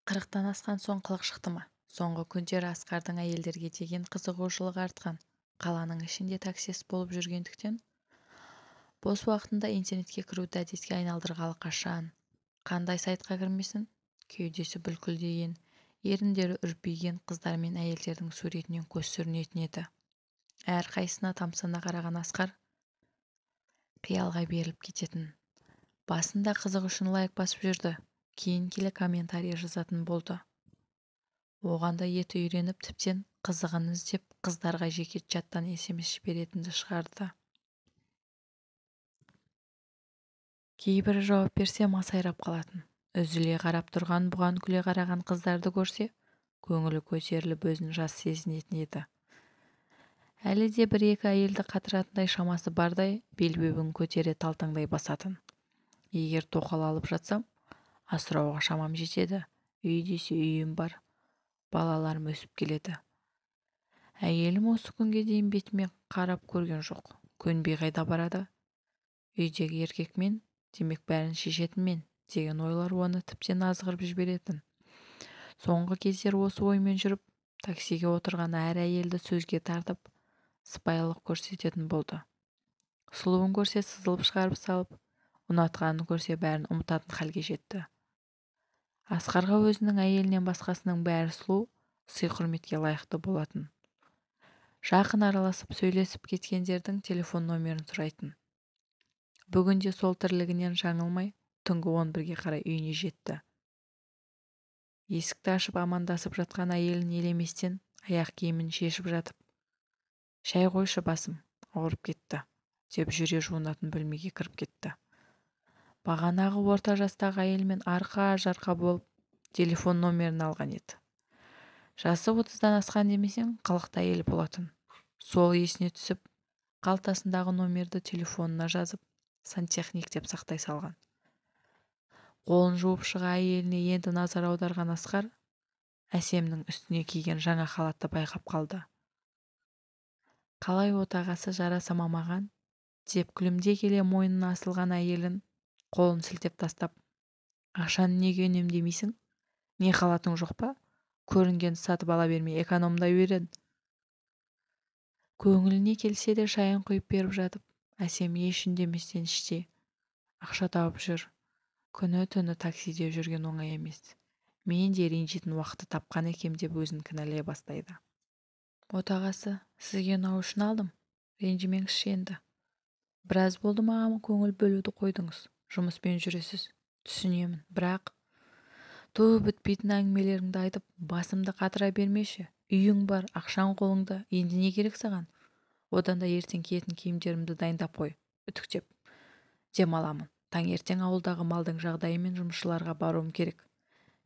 40-тан асқан соң қылық шықты ма? Соңғы күндері Асқардың әйелдерге деген қызығушылығы артқан. Қаланың ішінде таксист болып жүргендіктен бос уақытында интернетке кіруді әдетке айналдырғалы қашан. Қандай сайтқа кірмесін, кеудесі бүлкілдеген, еріндері үрпиген қыздар мен әйелдердің суретінен көз сүрінетін еді. Әрқайсысына тамсана қараған Асқар қиялға беріліп кететін. Басында қызық үшін лайк басып жүрді, кейін келе комментарий жазатын болды. Оған да еті үйреніп, тіптен қызығын іздеп, қыздарға жеке чаттан СМС жіберетінді шығарды. Кейбірі жауап берсе, масайрап қалатын. Үзіле қарап тұрған, бұған күле қараған қыздарды көрсе, көңілі көтеріліп өзін жас сезінетін еді. Әлі де бір-екі әйелді қатыратындай шамасы бардай, белбеуін көтере талтаңдай басатын. Егер тоқал алып жатсам, асырауға шамам жетеді. Үй десе үйім бар, балаларым өсіп келеді. Әйелім осы күнге дейін бетіме қарап көрген жоқ. Көнбей қайда барады? Үйдегі еркек мен, демек бәрін шешетін мен деген ойлар оны тіптен азғырып жіберетін. Соңғы кездері осы оймен жүріп, таксиге отырған әр әйелді сөзге тартып, сыпайылық көрсететін болды. Сұлуын көрсе сызылып шығарып салып, ұнатқанын көрсе бәрін ұмытатын халге жетті. Асқарға өзінің әйелінен басқасының бәрі сұлу, сый-құрметке лайықты болатын. Жақын араласып сөйлесіп кеткендердің телефон номерін сұрайтын. Бүгінде сол тірлігінен жаңылмай, түнгі 11-ге қарай үйіне жетті. Есікті ашып амандасып жатқан әйелін елеместен аяқ киімін шешіп жатып, «Шай қойшы басым, ауырып кетті», деп жүре жуынатын бөлмеге кіріп кетті. Бағанағы орта жастағы әйелмен арқа-жарқа болып телефон номерін алған еді. Жасы 30-дан асқан демесең, қылықты әйел болатын. Сол есіне түсіп, қалтасындағы номерді телефонына жазып, сантехник деп сақтай салған. Қолын жуып шыға әйеліне енді назар аударған Асқар Әсемнің үстіне киген жаңа халатты байқап қалды. Қалай отағасы жараса ма маған? Деп күлімдей келе мойнына асылған әйелін қолын сілтеп тастап, «Ақшаны неге үнемдемейсің? Не халатың жоқ па? Көрінгенді сатып ала бермей экономдай берен». Көңіліне келсе де шайын құйып беріп жатып, Әсем еш үндеместен іште ақша тауып жүр. Күні-түні таксиде жүрген оңай емес. Мен де ренжитін уақытты тапқан екем деп өзін кінәлай бастайды. Отағасы, сізге ұнау үшін алдым. Ренжімеңізші енді. Біраз болды маған көңіл бөлуді қойдыңыз. Жұмыспен жүресіз. Түсінемін, бірақ туы бітпейтін әңгімелеріңді айтып, басымды қатыра бермеші. Үйің бар, ақшаң қолыңда, енді не керек саған? Одан да ертең киетін киімдерімді дайындап қой, үтіктеп. Демаламын. Таңертең ауылдағы малдың жағдайымен жұмысшыларға баруым керек,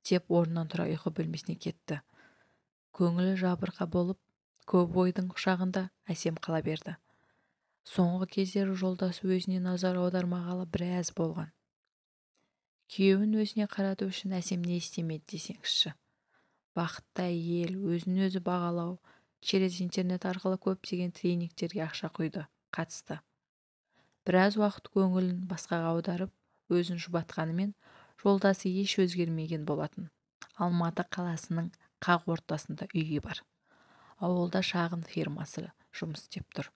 деп орнынан тұра ұйқы бөлмесіне кетті. Көңілі жабырқа болып, көп ойдың құшағында Әсем қала берді. Соңғы кездері жолдасы өзіне назар аудармағалы біраз болған. Күйеуін өзіне қарату үшін Әсем не істемеді десеңізші. Бақытты әйел, өзін өзі бағалау, через интернет арқылы көптеген тренингтерге ақша құйды, қатысты. Біраз уақыт көңілін басқаға аударып, өзін жұбатқанымен жолдасы еш өзгермеген болатын. Алматы қаласының қақ ортасында үйі бар. Ауылда шағын фирмасы жұмыс істеп тұр.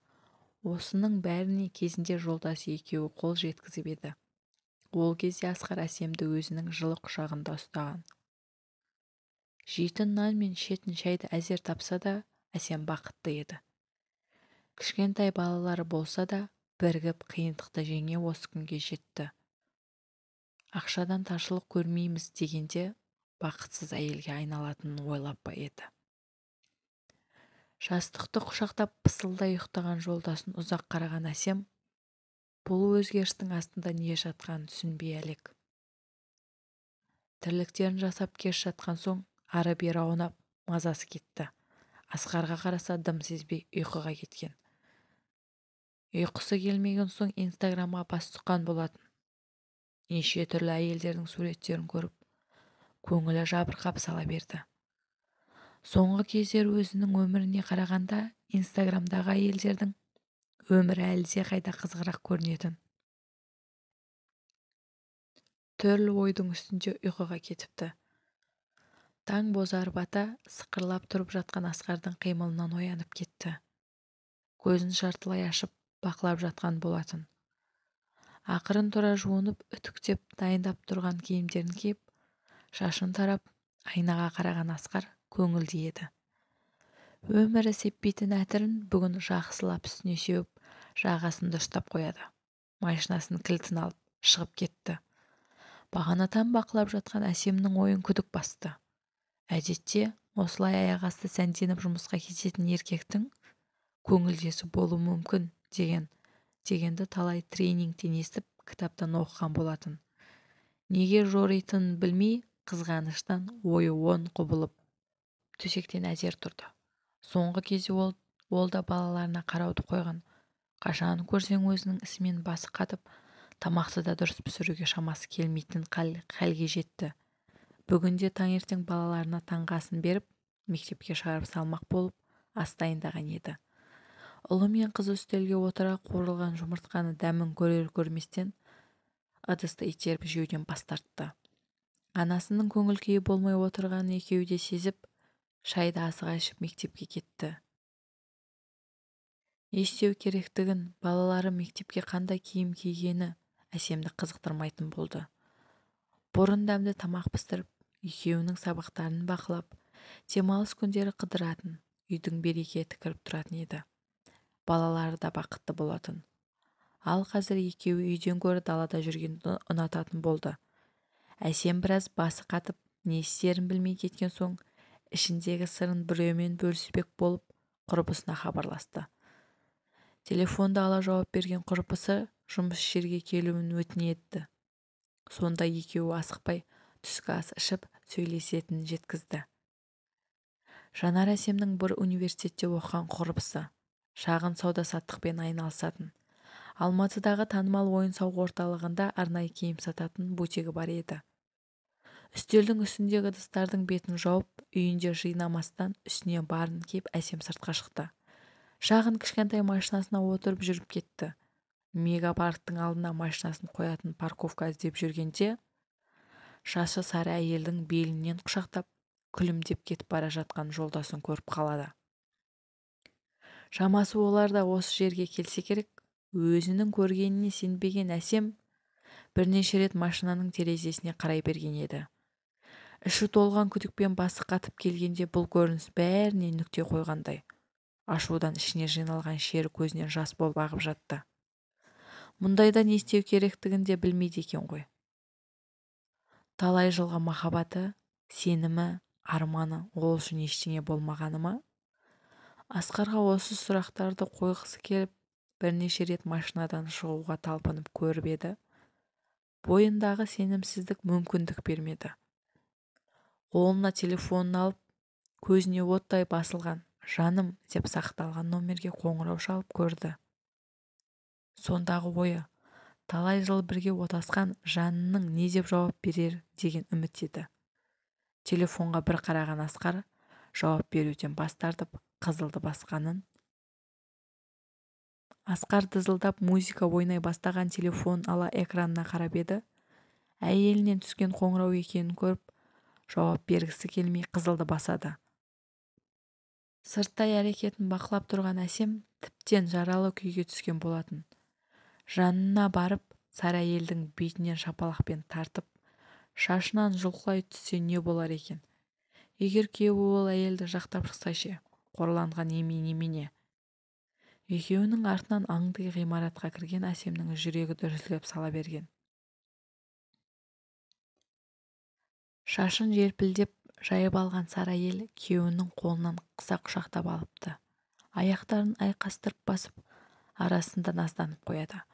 Осының бәріне кезінде жолдасы екеуі қол жеткізіп еді. Ол кезде Асқар Әсемді өзінің жылы құшағында ұстаған. Жейтін нан мен ішетін шайды әзер тапса да, Әсем бақытты еді. Кішкентай балалары болса да, бірігіп қиындықты жеңе осы күнге жетті. Ақшадан таршылық көрмейміз дегенде бақытсыз әйелге айналатынын ойлап па еді. Жастықты құшақтап пысылдай ұйықтаған жолдасын ұзақ қараған Әсем бұл өзгерістің астында не жатқанын түсінбей әлек. Тірліктерін жасап кеш жатқан соң ары-бері аунап мазасы кетті. Асқарға қараса дым сезбей ұйқыға кеткен. Ұйқысы келмеген соң Инстаграмға бас сұққан болатын. Неше түрлі әйелдердің суреттерін көріп, көңілі жабырқап сала берді. Соңғы кездері өзінің өміріне қарағанда Инстаграмдағы әйелдердің өмірі әлде қайда қызығырақ көрінетін. Түрлі ойдың үстінде ұйқыға кетіпті. Таң бозарып ата, сықырлап тұрып жатқан Асқардың қимылынан оянып кетті. Көзін жартылай ашып, бақылап жатқан болатын. Ақырын тұра жуынып, үтіктеп, дайындап тұрған киімдерін киіп, шашын тарап, айнаға қараған Асқар көңілді еді. Өмірі сеппейтін әтірін бүгін жақсылап үстіне сеуіп, жағасын дұрыстап қояды. Машинасының кілтін алып, шығып кетті. Бағанатан бақылап жатқан Әсемнің ойын күдік басты. Әдетте осылай аяқ асты сәнденіп жұмысқа кететін еркектің көңілдесі болуы мүмкін дегенді талай тренингтен естіп, кітаптан оқыған болатын. Неге жоритынын білмей, қызғаныштан ойы он құбылып, төсектен әзер тұрды. Соңғы кезде ол да балаларына қарауды қойған. Қашан көрсең өзінің ісімен басы қатып, тамақты да дұрыс пісіруге шамасы келмейтін халге жетті. Бүгінде таңертең балаларына таңғы асын беріп, мектепке шығарып салмақ болып, ас дайындаған еді. Ұлы мен қызы үстелге отыра қуырылған жұмыртқаны дәмін көрер көрместен ыдысты итеріп жеуден бас тартты. Анасының көңіл күйі болмай отырғанын екеуі де сезіп, шайды асыға ішіп мектепке кетті. Не істеу керектігін, балалары мектепке қандай киім кигені Әсемді қызықтырмайтын болды. Бұрын дәмді тамақ пісіріп, екеуінің сабақтарын бақылап, демалыс күндері қыдыратын, үйдің берекеті кіріп тұратын еді. Балалары да бақытты болатын. Ал қазір екеуі үйден гөрі далада жүргенді ұнататын болды. Әсем біраз басы қатып, не істерін білмей кеткен соң, ішіндегі сырын біреумен бөліспек болып, құрбысына хабарласты. Телефонды ала жауап берген құрбысы жұмыс жерге келуін өтінеді. Сонда екеуі асықпай түскі ас ішіп сөйлесетінін жеткізді. Жанар Әсемнің бір университетте оқыған құрбысы, шағын сауда-саттықпен айналысатын. Алматыдағы танымал ойын-сауық орталығында арнайы киім сататын бутигі бар еді. Үстелдің үстіндегі ыдыстардың бетін жауып, үйінде жинамастан үстіне барын киіп Әсем сыртқа шықты. Шағын кішкентай машинасына отырып жүріп кетті. Мегапарктың алдына машинасын қоятын парковка іздеп жүргенде, шашы сары әйелдің белінен құшақтап, күлімдеп кетіп бара жатқан жолдасын көріп қалады. Шамасы олар да осы жерге келсе керек. Өзінің көргеніне сенбеген Әсем бірнеше рет машинаның терезесіне қарай берген еді. Іші толған күдікпен басы қатып келгенде бұл көрініс бәріне нүкте қойғандай. Ашудан ішіне жиналған шері көзінен жас болып ағып жатты. Мұндайда не істеу керектігін де білмейді екен ғой. Талай жылғы махаббаты, сенімі, арманы ол үшін ештеңе болмағаны ма? Асқарға осы сұрақтарды қойғысы келіп, бірнеше рет машинадан шығуға талпынып көріп еді. Бойындағы сенімсіздік мүмкіндік бермеді. Қолына телефонын алып, көзіне оттай басылған жаным деп сақталған номерге қоңырау шалып көрді. Сондағы ойы, талай жыл бірге отасқан жанының не деп жауап берер деген үміт еді. Телефонға бір қараған Асқар жауап беруден бас тартып, қызылды басқанын. Асқар дызылдап музыка ойнай бастаған телефон ала экранына қарап еді. Әйелінен түскен қоңырау екенін көріп, жауап бергісі келмей қызылды басады. Сырттай әрекетін бақылап тұрған Әсем тіптен жаралы күйге түскен болатын. Жанына барып, сары әйелдің бетінен шапалақпен тартып, шашынан жұлқылай түссе не болар екен? Егер күйеуі ол әйелді жақтап шықса ше, қорланған емей немене? Екеуінің артынан аңдай ғимаратқа кірген Әсемнің жүрегі дүрсілдеп сала берген. Шашын желпілдеп жайып алған сары әйел күйеуінің қолынан қыса құшақтап алыпты. Аяқтарын айқастырып басып, арасында назданып қояды.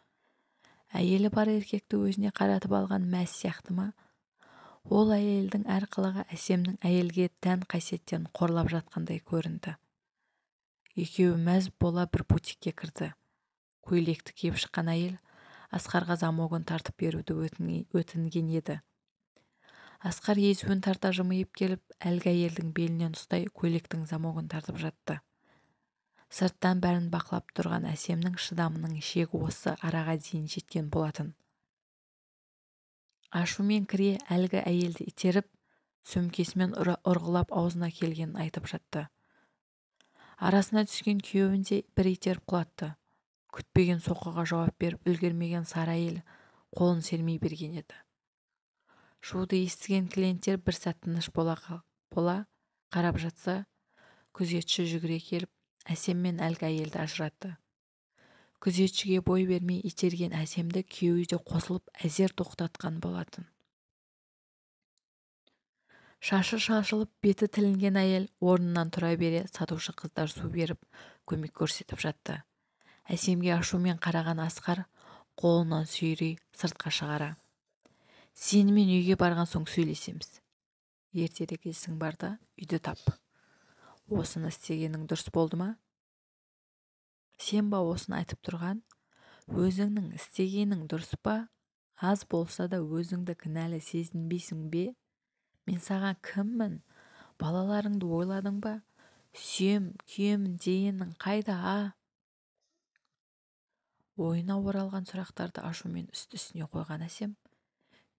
Әйелі бар еркекті өзіне қаратып алған мәз сияқты ма? Ол әйелдің әр қылығы Әсемнің әйелге тән қасиеттерін қорлап жатқандай көрінді. Екеуі мәз бола бір бутикке кірді. Көйлекті киіп шыққан әйел Асқарға замогын тартып беруді өтінген еді. Асқар езуін тарта жымиып келіп, әлгі әйелдің белінен ұстай көйлектің замогын тартып жатты. Сырттан бәрін бақылап тұрған Әсемнің шыдамының шегі осы араға дейін жеткен болатын. Ашумен кіре әлгі әйелді итеріп, Сөмкесімен ұрғылап аузына келгенін айтып жатты. Арасына түскен күйеуін де бір итеріп құлатты. Күтпеген соққыға жауап беріп үлгермеген сары әйел қолын сермей берген еді. Шуды естіген клиенттер бір сәт тыныш бола қарап жатса, күзетші жүгіре келіп, Әсем мен әлгі әйелді ажыратты. Күзетшіге бой бермей итерген Әсемді күйеуі де қосылып әзер тоқтатқан болатын. Шашы шашылып, беті тілінген әйел орнынан тұра бере сатушы қыздар су беріп, көмек көрсетіп жатты. Әсемге ашумен қараған Асқар қолынан сүйрей сыртқа шығара. Сенімен үйге барған соң сөйлесеміз. Ертерек есің барда үйді тап. Осыны істегенің дұрыс болды ма? Сен ба осыны айтып тұрған? Өзіңнің істегенің дұрыс па? Аз болса да өзіңді кінәлі сезінбейсің бе? Мен саған кіммін? Балаларыңды ойладың ба? Сүйем, күйемін дегенің қайда, а? Ойына оралған сұрақтарды ашумен үсті-үстіне қойған Әсем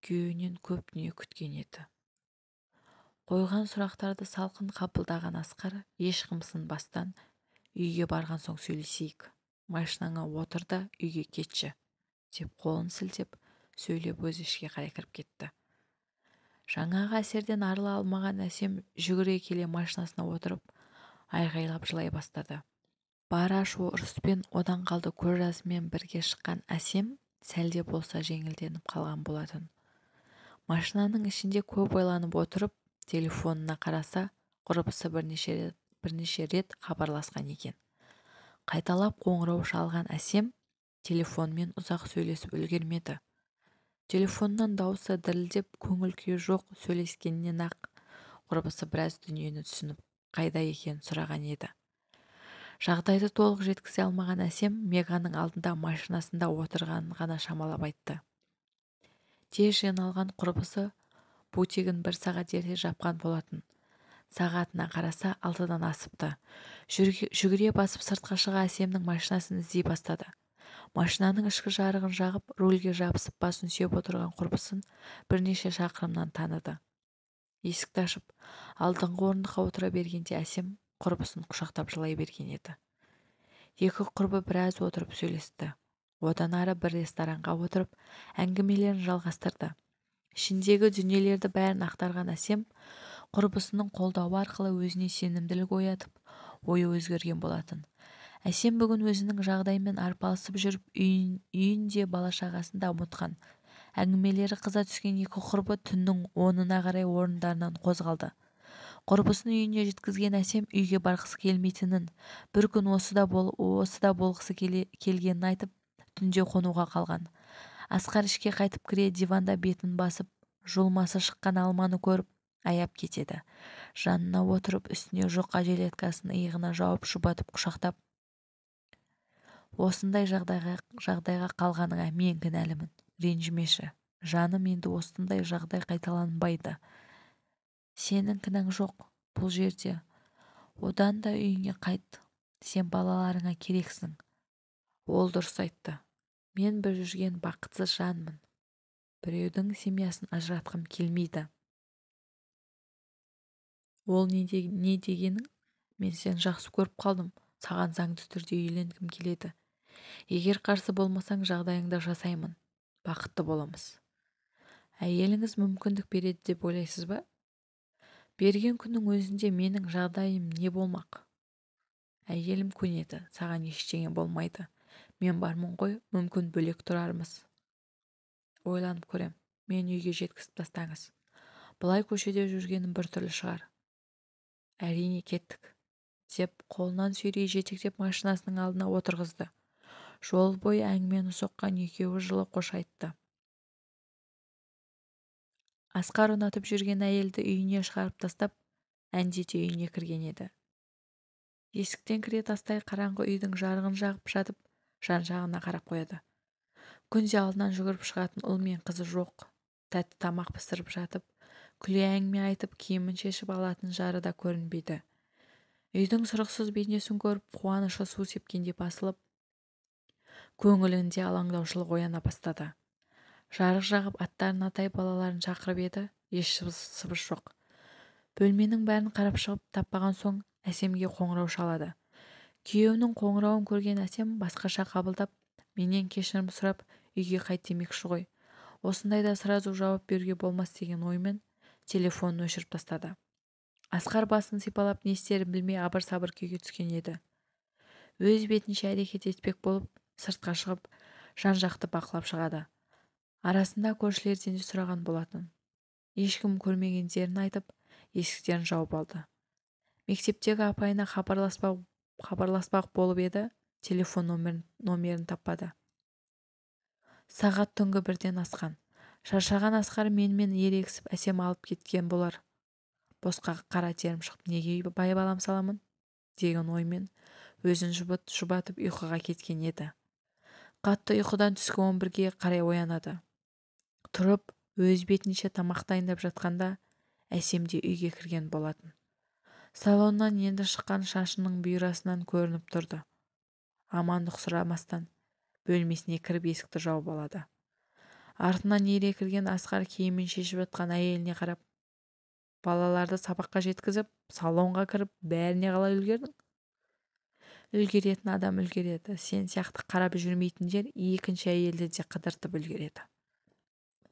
күйеуінен көп дүние күткен еді. Қойған сұрақтарды салқын қабылдаған Асқар еш қымсынбастан үйге барған соң сөйлесейік. Машинаңа отыр да үйге кетші, деп қолын сілтеп, сөйлеп өзі ішке қарай кіріп кетті. Жаңағы әсерден арыла алмаған Әсем жүгіре келе машинасына отырып, айғайлап жылай бастады. Бар ашу ұрыспен одан қалды көз жасымен бірге шыққан Әсем сәлде болса жеңілденіп қалған болатын. Машинаның ішінде көп ойланып отырып, телефонына қараса, құрбысы бірнеше рет хабарласқан екен. Қайталап қоңырау шалған Әсем телефонмен ұзақ сөйлесіп үлгермеді. Телефоннан дауысы дірілдеп, көңіл күйі жоқ сөйлескеннен ақ құрбысы біраз дүниені түсініп, қайда екенін сұраған еді. Жағдайды толық жеткізе алмаған Әсем Меганың алдында машинасында отырғанын ғана шамалап айтты. Тез жиналған құрбысы бутигін бір сағат ерте жапқан болатын. Сағатына қараса 6-дан асыпты. Жүгіре басып сыртқа шыға Әсемнің машинасын іздей бастады. Машинаның ішкі жарығын жағып, рульге жабысып басын сүйеп отырған құрбысын бірнеше шақырымнан таныды. Есікті ашып, алдыңғы орындыққа отыра бергенде Әсем құрбысын құшақтап жылай берген еді. Екі құрбы біраз отырып сөйлесті. Одан ары бір ресторанға отырып, әңгімелерін жалғастырды. Ішіндегі дүниелерді бәрін ақтарған Әсем құрбысының қолдауы арқылы өзіне сенімділік оятып, ойы өзгерген болатын. Әсем бүгін өзінің жағдайымен арпалысып жүріп, үйін де бала-шағасын да ұмытқан. Әңгімелері қыза түскен екі құрбы түннің 10-ына қарай орындарынан қозғалды. Құрбысын үйіне жеткізген Әсем үйге барғысы келмейтінін, бір күн осыда болғысы келгенін айтып, түнде қонуға қалған. Асқар ішке қайтып кіре диванда бетін басып, жұлмасы шыққан алманы көріп, аяп кетеді. Жанына отырып, үстіне жұқа жилеткасын иығына жауып, жұбатып құшақтап, осындай жағдайға қалғаныңа мен кінәлімін, ренжімеші. Жаным, енді осындай жағдай қайталанбайды. Сенің кінәң жоқ бұл жерде. Одан да үйіңе қайт. Сен балаларыңа керексің. Ол дұрыс айтты. Мен бір жүрген бақытсыз жанмын. Біреудің семьясын ажыратқым келмейді. Ол не дегенің? Мен сені жақсы көріп қалдым. Саған заңды түрде үйленгім келеді. Егер қарсы болмасаң, жағдайыңды жасаймын. Бақытты боламыз. Әйеліңіз мүмкіндік береді деп ойлайсыз ба? Берген күннің өзінде менің жағдайым не болмақ? Әйелім көнеді, саған ештеңе болмайды. Мен бармын ғой, мүмкін бөлек тұрармыз. Ойланып көрем, мен үйге жеткізіп тастаңыз. Былай көшеде жүргенім біртүрлі шығар. Әрине кеттік, деп қолынан сүйрей жетектеп машинасының алдына отырғызды. Жол бойы әңгімені соққан екеуі жылы қош айтты. Асқар ұнатып жүрген әйелді үйіне шығарып тастап, әндете үйіне кірген еді. Есіктен кіре тастай қараңғы үйдің жарығын жағып жатып, жан-жағына қарап қояды. Күнде алдынан жүгіріп шығатын ұл мен қызы жоқ. Тәтті тамақ пісіріп жатып, күле әңгіме айтып, киімін шешіп алатын жары да көрінбейді. Үйдің сұрықсыз бейнесін көріп, қуанышы су сепкендей басылып, көңілінде алаңдаушылық ояна бастады. Жарық жағып аттарын атай балаларын шақырып еді, еш сыбыс жоқ. Бөлменің бәрін қарап шығып таппаған соң Әсемге қоңырау шалады. Күйеуінің қоңырауын көрген Әсем басқаша қабылдап, менен кешірім сұрап үйге қайт демекші ғой. Осындайда сразу жауап беруге болмас деген оймен телефонын өшіріп тастады. Асқар басын сипалап не істерін білмей абыр-сабыр күйге түскен еді. Өз бетінше әрекет етпек болып сыртқа шығып, жан-жақты бақылап шығады. Арасында көршілерден де сұраған болатын. Ешкім көрмегендерін айтып, есіктерін жауып алды. Мектептегі апайына хабарласпақ болып еді, телефон номерін таппады. Сағат түнгі 1-ден асқан. Шаршаған Асқар менімен ерегісіп Әсем алып кеткен болар. Босқа қара терім шығып неге байбалам саламын деген оймен өзін жұбатып ұйқыға кеткен еді. Қатты ұйқыдан түскі 11-ге қарай оянады. Тұрып, өз бетінше тамақ дайындап жатқанда Әсем де үйге кірген болатын. Салоннан енді шыққан шашының бұйрасынан көрініп тұрды. Амандық сұрамастан бөлмесіне кіріп есікті жауып алады. Артынан ере кірген Асқар киімін шешіп жатқан әйеліне қарап, балаларды сабаққа жеткізіп, салонға кіріп, бәріне қалай үлгердің? Үлгеретін адам үлгереді. Сен сияқты қарап жүрмейтіндер екінші әйелді де қыдыртып үлгереді.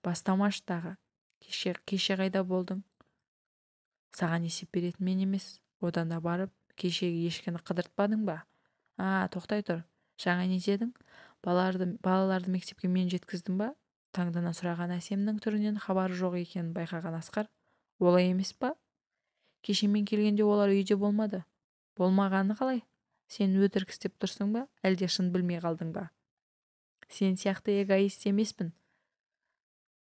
Бастамашы тағы. Кеше қайда болдың? Саған есеп беретін мен емес. Одан да барып, кешегі ешкіні қыдыртпадың ба? А, тоқтай тұр. Жаңа не дедің? Балаларды мектепке мен жеткіздім ба? Таңдана сұраған Әсемнің түрінен хабары жоқ екенін байқаған Асқар, олай емес па? Кеше мен келгенде олар үйде болмады. Болмағаны қалай? Сен өтірік істеп тұрсың ба? Әлде шын білмей қалдың ба? Сен сияқты эгоист емеспін.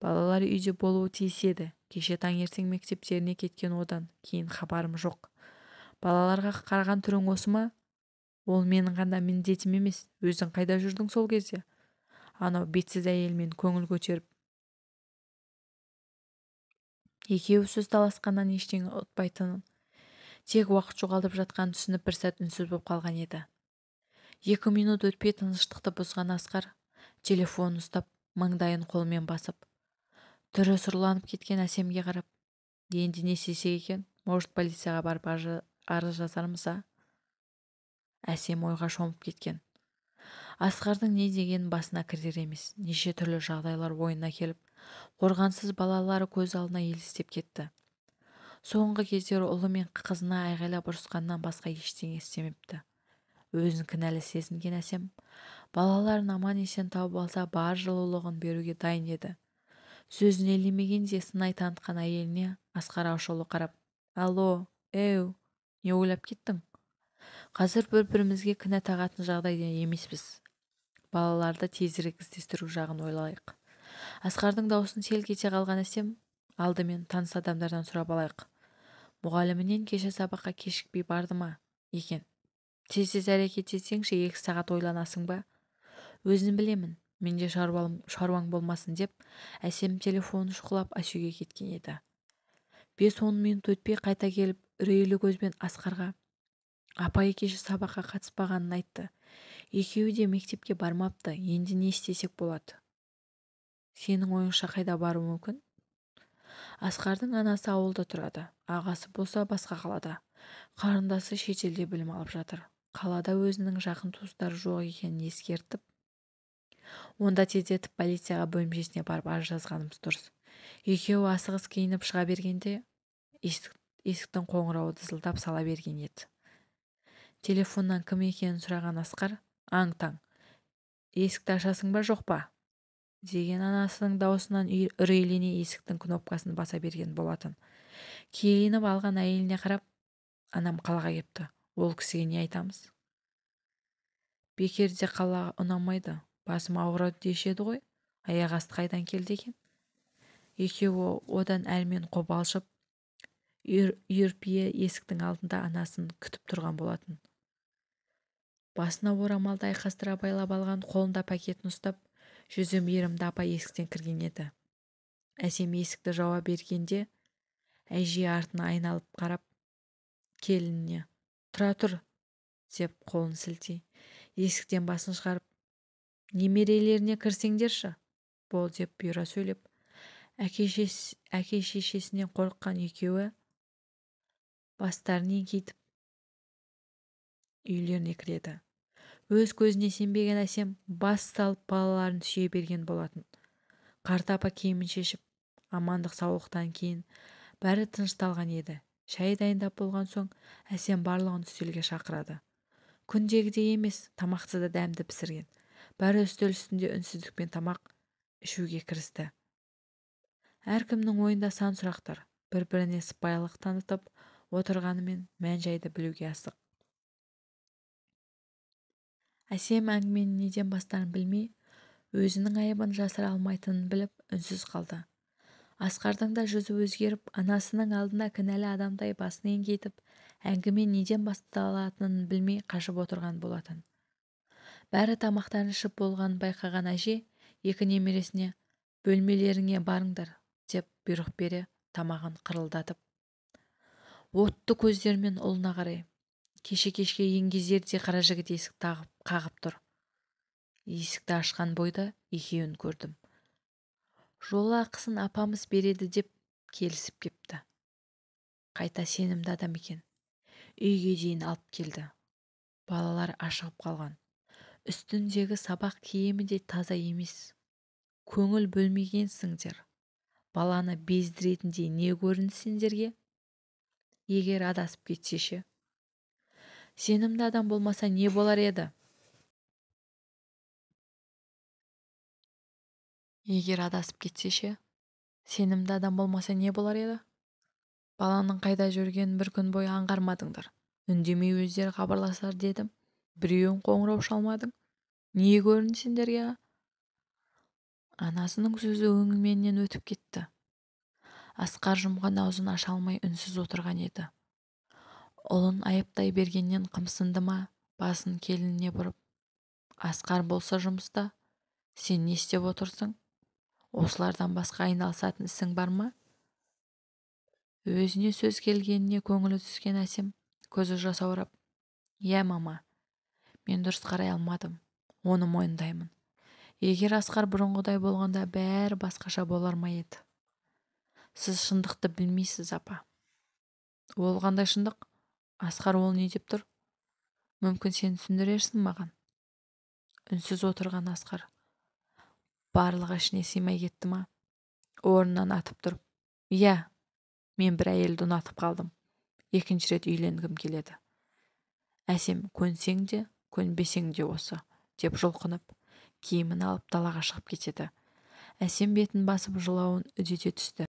Балалар үйде болуы тиіс еді. Кеше таңертең мектептеріне кеткен, одан кейін хабарым жоқ. Балаларға қараған түрің осы ма? Ол менің ғана міндетім емес. Өзің қайда жүрдің сол кезде? Анау бетсіз әйелмен көңіл көтеріп. Екеуі сөз таласқаннан ештеңе ұтпайтынын, тек уақыт жоғалтып жатқанын түсініп бір сәт үнсіз боп қалған еді. 2 минут өтпей тыныштықты бұзған Асқар телефонын ұстап, маңдайын қолымен басып, түрі сұрланып кеткен Әсемге қарап, енді не істесек екен? Может, полицияға барып арыз жазармыз, а? Әсем ойға шомып кеткен. Асқардың не дегенін басына кірер емес. Неше түрлі жағдайлар ойына келіп, қорғансыз балалары көз алдына елестеп кетті. Соңғы кездері ұлы мен қызына айғайлап ұрысқаннан басқа ештеңе істемепті. Өзін кінәлі сезінген Әсем балаларын аман-есен тауып алса бар жылулығын беруге дайын еді. Сөзін елемегенде сынай танытқан әйеліне Асқар ашулы қарап, «Алло, эу, не ойлап кеттің? Қазір бір-бірімізге кінә тағатын жағдайда емеспіз. Балаларды тезірек іздестіру жағын ойлайық». Асқардың даусын селк ете қалған Әсем, алдымен таныс адамдардан сұрап алайық. Мұғалімінен кеше сабаққа кешікпей барды ма екен? Тез-тез әрекет етсеңші, 2 сағат ойланасың ба? Өзін білемін, менде шаруаң болмасын деп, Әсем телефонын шұқылап асүйге кеткен еді. 5-10 минут өтпей қайта келіп, үрейлі көзбен Асқарға апайы кеше сабаққа қатыспағанын айтты. Екеуі де мектепке бармапты, енді не істесек болады? Сенің ойыңша қайда баруы мүмкін? Асқардың анасы ауылда тұрады, ағасы болса басқа қалада. Қарындасы шетелде білім алып жатыр. Қалада өзінің жақын туыстары жоқ екенін ескертіп, онда тездетіп полицияға бөлімшесіне барып арыз жазғанымыз дұрыс. Екеуі асығыс киініп шыға бергенде есіктің қоңырауы дызылдап сала берген еді. Телефоннан кім екенін сұраған Асқар, аң-таң, есікті ашасың ба, жоқ па? Деген анасының даусынан үрейлене есіктің кнопкасын баса берген болатын. Киініп алған әйеліне қарап, анам қалаға кепті. Ол кісіге не айтамыз? Бекерде қала ұнамайды, басым ауырады деуші еді ғой, аяқ асты қайдан келді екен? Екеуі одан әрмен қобалжып, үйірпие есіктің алдында анасын күтіп тұрған болатын. Басына орамалды айқастыра байлап алған, қолында пакетін ұстап, жүзі мейірімді апа есіктен кірген еді. Әсем есікті жауа бергенде, әже артына айналып қарап, келініне «Тұра тұр» деп қолын сілтей, есіктен басын шығарып, «Немерелеріне кірсеңдерші» бол деп бұйыра сөйлеп, әке шешесінен қорыққан екеуі Бастарын еңкейтіп үйлеріне кіреді. Өз көзіне сенбеген Әсем бас салып балаларын сүйе берген болатын. Қарт апа киімін шешіп, амандық саулықтан кейін бәрі тынышталған еді. Шай дайындап болған соң Әсем барлығын үстелге шақырады. Күндегідей емес, тамақты да дәмді пісірген. Бәрі үстел үстінде үнсіздікпен тамақ ішуге кірісті. Әркімнің ойында сан сұрақтар, бір-біріне сыпайылық танытып отырғанымен мән-жайды білуге асық. Әсем әңгімені неден бастарын білмей, өзінің айыбын жасыра алмайтынын біліп, үнсіз қалды. Асқардың да жүзі өзгеріп, анасының алдына кінәлі адамдай басын еңкейтіп, әңгіме неден басталатынын білмей қашып отырған болатын. Бәрі тамақтарын ішіп болғанын байқаған әже екі немересіне бөлмелеріңе барыңдар деп бұйрық бере тамағын қырылдатып. Отты көздерімен ұлына қарай. Кеше кешке еңгезердей қара жігіт есік қағып тұр. Есікті ашқан бойда екеуін көрдім. Жол ақысын апамыз береді деп келісіп кепті. Қайта сенімді адам екен. Үйге дейін алып келді. Балалар ашығып қалған. Үстіндегі сабақ киімі де таза емес. Көңіл бөлмегенсіңдер. Баланы бездіретіндей не көрінді сендерге? Егер адасып кетсе ше? Сенімді адам болмаса не болар еді? Егер адасып кетсе ше? Сенімді адам болмаса не болар еді? Баланың қайда жүргенін бір күн бойы аңғармадыңдар. Үндемей өздері хабарласар дедім. Біреуін қоңырау шалмадың. Не көрінді сендерге? Анасының сөзі өңіменнен өтіп кетті. Асқар жұмған аузын аша алмай үнсіз отырған еді. Ұлын айыптай бергеннен қымсынды ма, басын келініне бұрып. Асқар болса жұмыста, сен не істеп отырсың? Осылардан басқа айналысатын ісің бар ма? Өзіне сөз келгеніне көңілі түскен Әсем көзі жасаурап, «Иә, мама, мен дұрыс қарай алмадым, оны мойындаймын. Егер Асқар бұрынғыдай болғанда бәрі басқаша болар ма еді? Сіз шындықты білмейсіз, апа». Ол қандай шындық? Асқар ол не деп тұр? Мүмкін сен түсіндірерсің маған? Үнсіз отырған Асқар барлығы ішіне сыймай кетті ма? Орнынан атып тұрып, «Иә, мен бір әйелді ұнатып қалдым. Екінші рет үйленгім келеді. Әсем, көнсең де, көнбесең де осы», деп жұлқынып, киімін алып далаға шығып кетеді. Әсем бетін басып жылауын үдете түсті.